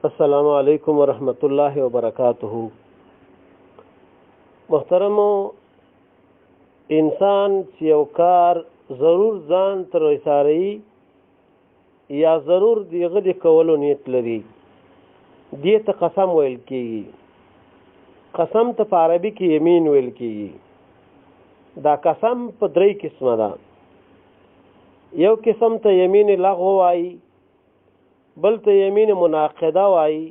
السلام علیکم ورحمت الله وبرکاته. محترمو، انسان چې یو کار ضرور ځان تر وساري یا ضرور دیغه د کولو نیت لري، دې ته قسم ویل کیږي. قسم ته په عربي کې یمین ویل کیږي. دا قسم په درې قسمه ده. یو قسم ته یمین لغو وایي، بل ته یمین مناقضه وایي،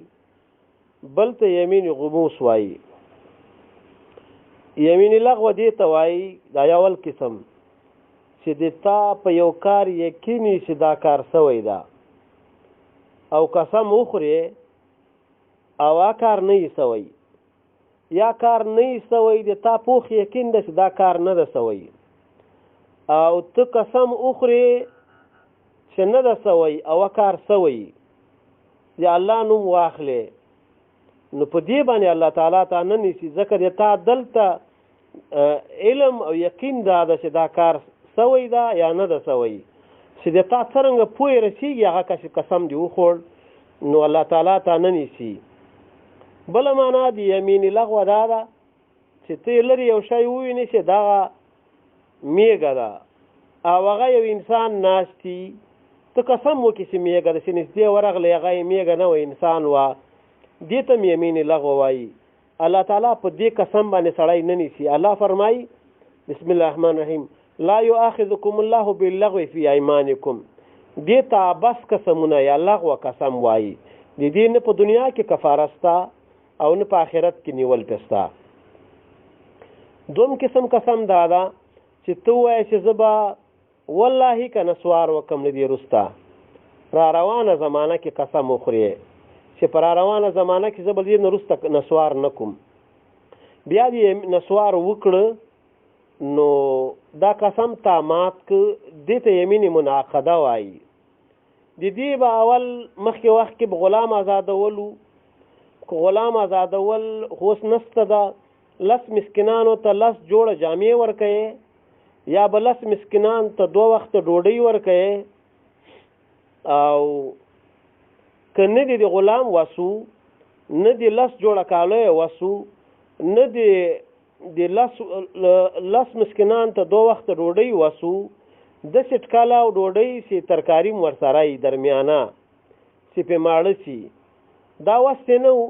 بل ته یمین غموس وایي. یمین لغو دې ته وایي، دا یو قسم چې د تا په یو کار یقیني چې دا کار سوی ده او قسم وخورې او هغه کار نه یې سوی، یا کار نه یې سوی، د تا پوخ یقین ده چې دا کار نه ده سوی او ته قسم وخورې چې نه ده سوی او کار سوی، د الله نوم واخلې، نو په دې باندې الله تعالی تا نه نیسي، ځکه د تا دلته علم او یقین دا ده چې دا کار سوی ده یا نه ده سوی. چې د تا څرنګه پوهې رسېږي هغه کس قسم دې وخوړ، نو الله تعالی تا نه نیسي. بله معنا د یمین لغوه دا ده چې ته یې لرې یو شی ووینې چې دغه میږه ده او هغه یو انسان ناست دي، ته قسم وکړې چې میږه ده، چې نږدې ورغلې هغه یې میږه نه وه، انسان وه، دې ته هم یمین لغوه وایي. الله تعالی په دې قسم باندې سړی نه نیسي. الله فرمایي، بسم الله الرحمن الرحیم، لا یؤاخذکم الله باللغو فی ایمانکم. دې ته عبث قسمونه یا لغوه قسم وایي. د دې نه په دنیا کې کفاره سته او نه په آخرت کې نیول پې سته. دوم قسم قسم دا ده چې ته ووایې چې زه به والله که نسوار وکم له دې وروسته را روانه زمانه کې قسم وخورې چې په را روانه زمانه کې زه به دې نه وروسته نسوار نه کوم، بیا دې نسوار وکړه، نو دا قسم تا مات که، دې ته یمین منعقده وایي. د دې به اول مخکې وخت کې به غلام ازادولو، که غلام ازادول خو اوس نسته ده، لس مسکینانو ته لس جوړه جامې ورکوې یا به لس مسکینان ته دوه وخته ډوډۍ ورکوې، او که نه دې د غلام وسو، نه دې لس جوړه کالیو وسو، نه دې د لس مسکینان ته دوه وخته ډوډۍ وسو، داسې ټکله او ډوډۍ چې ترکاري هم ورسره وي درمیانه چې پرې ماړه سي، دا وس یې نه و،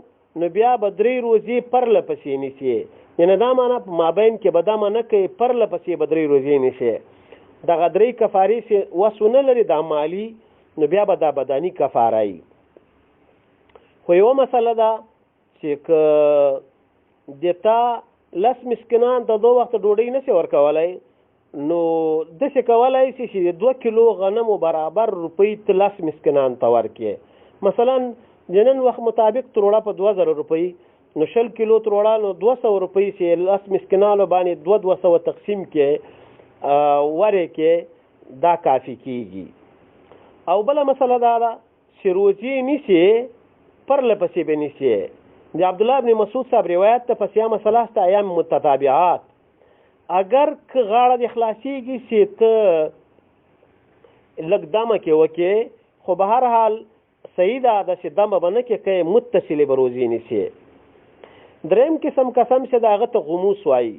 نو بیا به درې روزې پرله پسې نیسې. یعنې دا معنا په مابین کې به دمه نه کوې، پرله پسې به درې روزې نیسې. دغه درې کفارې چې وس ونه لري دا مالي، نو بیا به دا بدني کفاره وي. خو یوه مسله ده چې که د تا لس مسکینان ته دوه وخته ډوډۍ نه سي ورکولی، نو داسې کولی سي چې د 2 کیلو غنمو برابر روپۍ ته لس مسکینان ته ورکړې. مثلا د نن وخت مطابق تروړه په 2000 روپۍ، نو 20 کیلو تروړه نو 200 روپۍ چې لس مسکینانو باندې دوه دوه سوه تقسیم کړې، ورې کړې، دا کافي کیږي. او بله مسله دا ده چې روزې نیسې پرله پسې به نیسې. د عبدالله بن مسعود صاحب روایت ته پسې یا مسله سته ایام متتابعات، اگر که غاړه دې خلاصېږي چې ته لږ دمه کې وکې، خو به هر حال صحیح ده ده چې دمه به نه کې کوې، متصلې به روزې نیسې. دریم قسم قسم چې د هغه ته غموس وایي.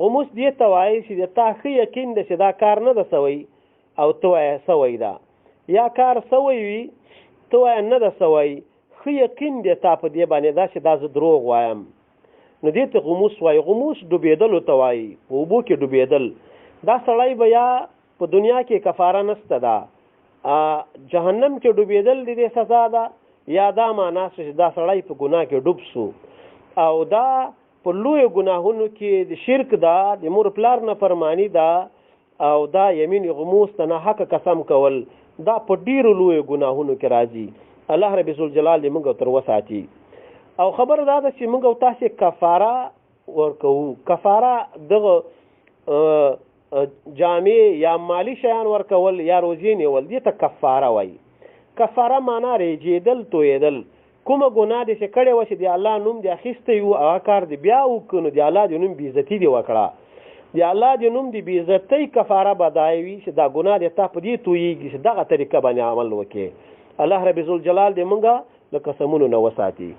غموس دې ته وایي چې د تا ښه یقین ده چې دا کار نه ده سوی او ته وایې سوی ده، یا کار سوی وي ته وایې نه ده سوی، ښه یقین دی تا په دې باندې ده چې دا زه دروغ وایم، نو دې ته غموس وایي. غموس ډوبېدلو ته وایي، په اوبو کې ډوبېدل. دا سړی به یا په دنیا کې کفاره نسته ده، جهنم کې ډوبېدل د دې سزا ده، یا دا معنا سو چې دا سړی په ګناه کې ډوب سو، او دا په لویو ګناهونو کې د شرک ده، د مور پلار نه فرمانی ده، او دا یمین غموس ته ناحقه قسم کول، دا په ډیرو لویو ګناهونو کې راځي. الله رب ذوالجلال دې موږ تر وساتي. او خبره دا ده چې موږ او تاسې کفاره ورکوو. کفاره دغه جامې یا مالی شیان ورکول یا روزې نیول، دې ته کفاره وایي. کفاره معنا ریجېدل، تویېدل. کومه ګناه دې چې کړې وه چې د الله نوم دې اخیستی و، هغه کار دې بیا وکړو، نو د الله د نوم بېعزتي دې وکړه. د الله د نوم د بېعزتۍ کفاره به دا وي چې دا ګناه دې تا په دې تویېږي چې دغه طریقه باندې عمل وکړې. الله رب ذوالجلال دې موږ د قسمونو نه وساتي.